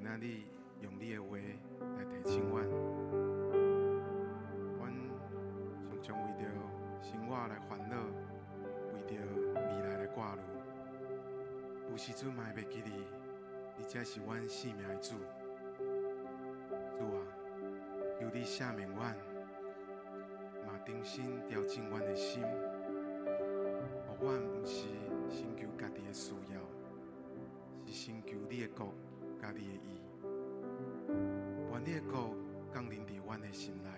仔日用你的話來提醒阮，阮常常為著生活來煩惱，為著未來來掛慮。有時陣嘛會袂記得，你才是阮性命的主。主啊，求你赦免阮，嘛重新調整阮的心，予阮毋是先求家己的需要，是先求你的國佮你的義。願你的國降臨佇阮的心內，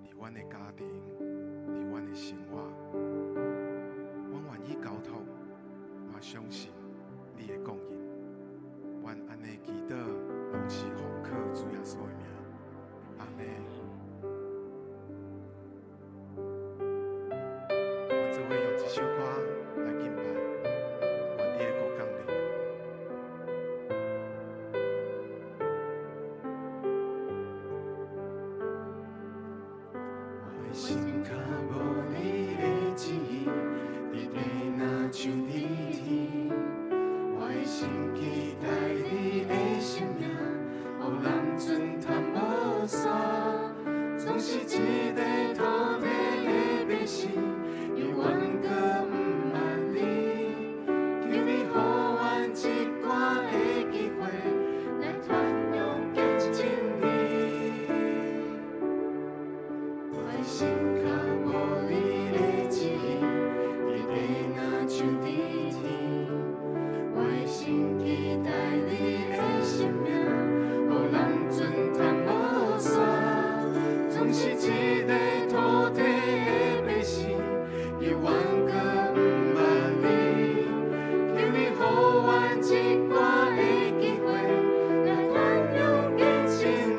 佇阮的家庭，佇阮的生活。阮願意交託，嘛相信你的供應。阮按呢祈禱，攏是奉靠主耶穌的名。阿們。阮做伙用這首歌來敬拜，願你的國降臨。我的心較無你的旨意，佇地若像佇天。我的心期待你的生命，予人陣談無煞。總是這個土地的百姓，猶原閣毋捌你。求你予阮一寡的機會，來傳揚見證你。我的心較無你的旨意，佇地若像佇天。我的心期待你的生命，予人陣談無煞。總是這個土地的百姓，猶原閣毋捌你。求你予阮一寡的機會，來傳揚見證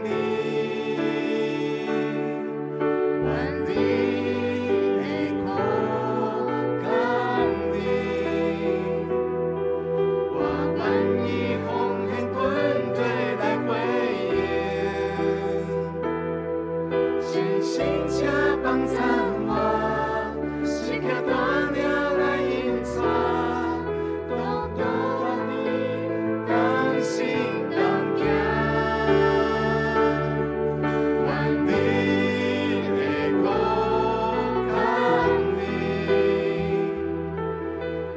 你。願你的國降臨，我願意奉獻軍隊來回應。信心請幫贊我，時刻帶領來引帶，獨獨與你同心同行。願你的國降臨，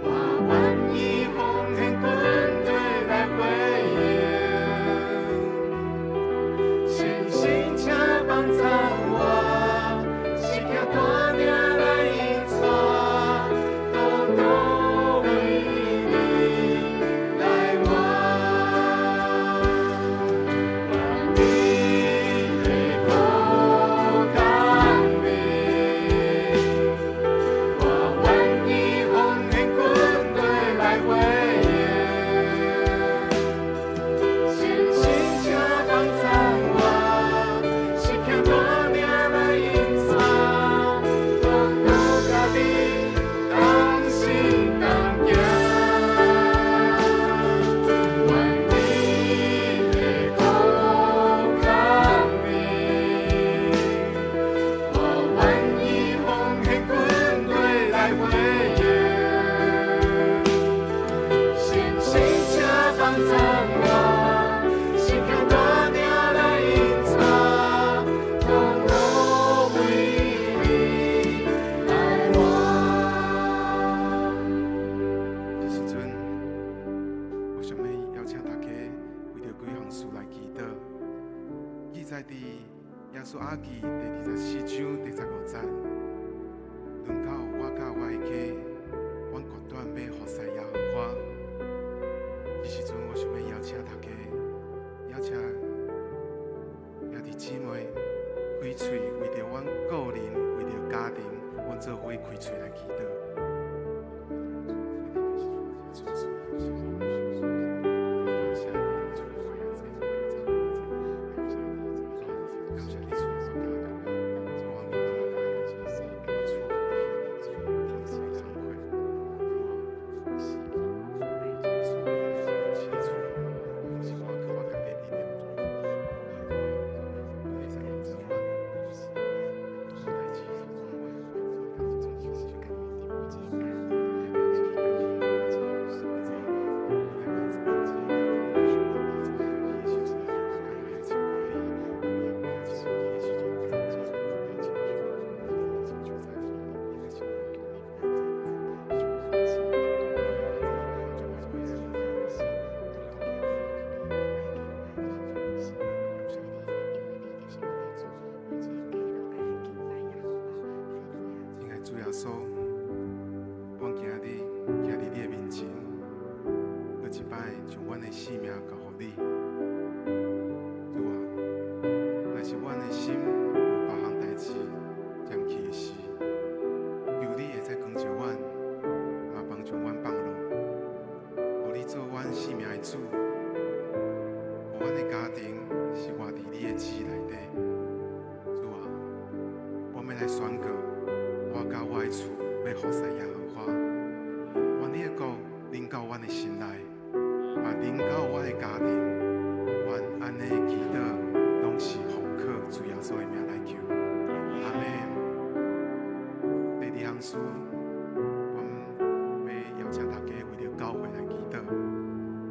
我願意奉獻軍隊來回應。信心請幫贊我，時刻帶領來引帶，獨獨為你來活。願你的國降臨，我願意奉獻軍隊來回應。信心請幫贊我，時刻帶領來引帶，獨獨佮你同心同行。願你的國降臨，我願意奉獻軍隊來回應。信心請幫贊我，時刻帶領來引帶，獨獨為你來活。這時陣，我想欲邀請大家為著幾項事來祈禱。記載佇約書亞記第24章第15節，論到我佮我的家，阮決斷欲服侍耶和華。這時陣，我想欲邀請大家，邀請兄弟姊妹開喙，為著阮個人，為著家庭，阮做伙開喙來祈禱。感謝你，主，我明白，主，的家庭是活佇你的旨意內底。主啊，我欲來宣告，我佮我的厝欲服侍耶和華。願你的國臨到阮的心內，嘛臨到我的家庭。阮按呢祈禱，攏是奉靠主耶穌的名來求。阿們。第二項事，阮欲邀請大家為著教會來祈禱。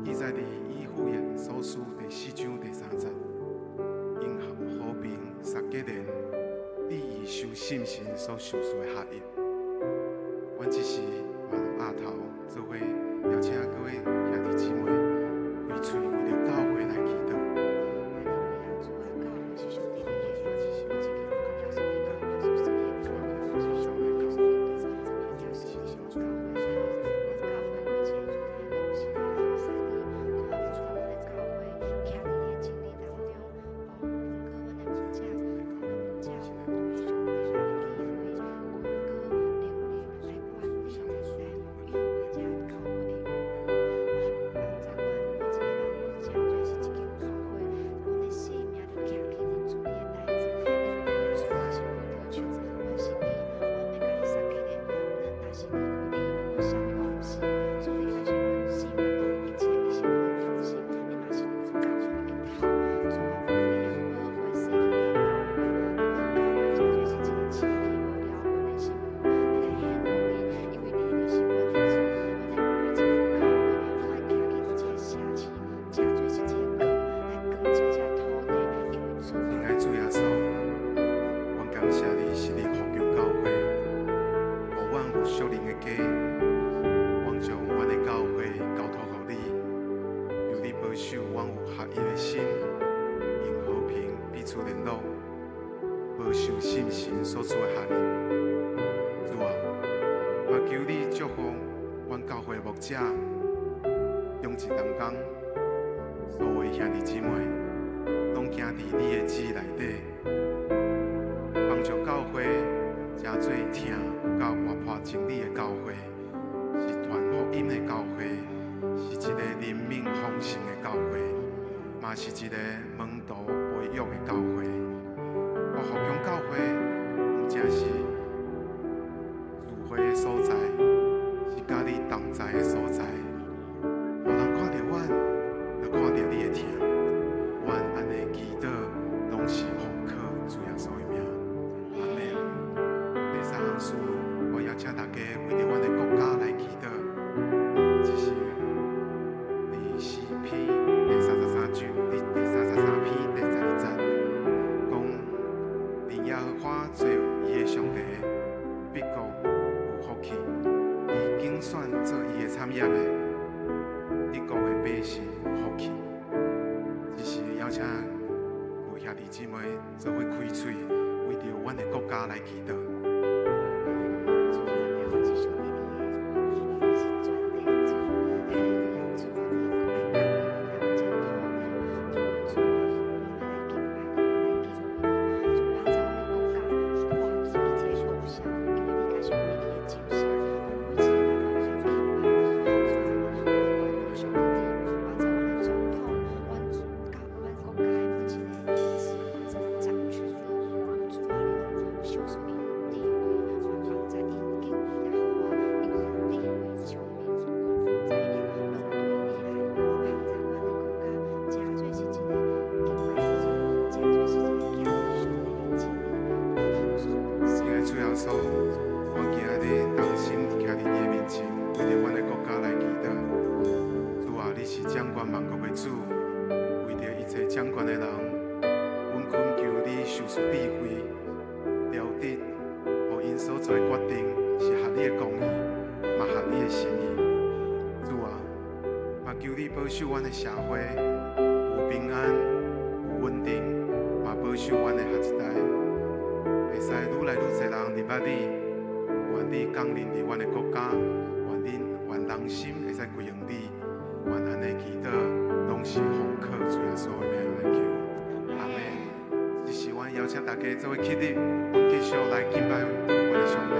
記載佇以弗所書第四章第三節，用和平捒結連，致意守信心所受賜的合一。阮這時嘛額頭做伙邀請各位兄弟姊妹開喙為著教會來祈禱。主啊，教會是上帝的每一個耶穌基督，耶穌是你的教會，是上帝耶穌基督，耶穌是阮教會的頭，阮教會每一個主體攏是來服侍你，主啊，幫助阮的教會徛佇你的真理當中，幫分割阮的牧者，阮的牧者有對上帝來的智慧，有分割能力來管理，來養這教會的牛犢，幫助阮每一個人攏成做是一間教會，阮的性命就徛起佇主你的內，因為主啊是葡萄樹，阮是枝，阮欲共你捒起來，咱若是離開你，阮啥物攏毋是。主你才是阮生命中的一切，你是阮的中心，你嘛是阮教會的頭。主啊，奉你的寶血洗去你的教會，阮教會成做是一個清氣無條痕的新婦，欲來獻予你，因為你就是阮的主。阮的每一間教會攏愛徛起佇這個城市，成做是一個光來光照這個土地，因為主親愛主耶穌，阮感謝你設立福強教會，予阮有屬靈的家。阮將阮的教會交託予你，求你保守阮有合一的心，用和平彼此聯絡，保守信心所賜的合一。主啊，嘛求你祝福阮教會牧者，中一同工，所有的兄弟姊妹，攏行佇你的旨意內底，幫助教會成做疼佮活潑真理的教會，是傳福音的教會，是一個靈命豐盛的教會，嘛是一個門徒培育的教會。我福強教會毋只是聚會的所在，是佮你同在的所在。予人看著阮，就看著你的疼。阮按呢祈禱，攏是奉靠主耶穌的名。阿們。第三項事，我邀請大家為著阮的國家來祈禱。這是佇詩篇第三十三章，第三十三篇第十二節，講認耶和華做伊的上帝，彼國有福氣。伊揀選做伊的產業的，彼國的百姓有福氣。這是邀請有兄弟姊妹做伙開喙，為著阮的國家來祈禱。主啊，台灣是上帝你的，你是全地的主，哈利路亞，主啊，你的國愛降臨佇台灣這個土地，因為主啊，阮欲來敬拜你，阮來敬畏你，主幫助阮的國家破除一切偶像，因為你才是唯一的真神，阮每一個人攏愛來敬拜你，主啊，阮的高官攏上帝你，幫助阮的總統，阮教阮國家的每一個執掌權的，主啊，你攏賞賜𪜶智慧，嘛幫助𪜶敬畏耶和華，因為智慧、聰明、才能攏對你來，幫助阮的國家，成做是一個敬拜主，成做是一個徛佇上帝的真理。親愛主耶穌，我今日同心徛佇你的面前，為著阮的國家來祈禱。主啊，你是掌管萬國的主，為著一切掌權的人，阮懇求你賞賜智慧，調得，予𪜶所做的決定是合你的公義，嘛合你的心意。主啊，嘛求你保守阮的社會有平安、有穩定，嘛保守阮的下一代，會使愈來愈濟人認捌你，願你降臨佇阮的國家，願恁願人心會使歸向你，願按呢祈禱，攏是奉靠主耶穌的名來求，阿們。這時阮邀請大家做伙起立，阮繼續來敬拜阮的上帝。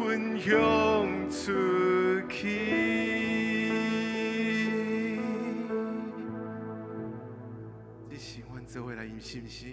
分享出去。這是阮做伙來音，是毋是？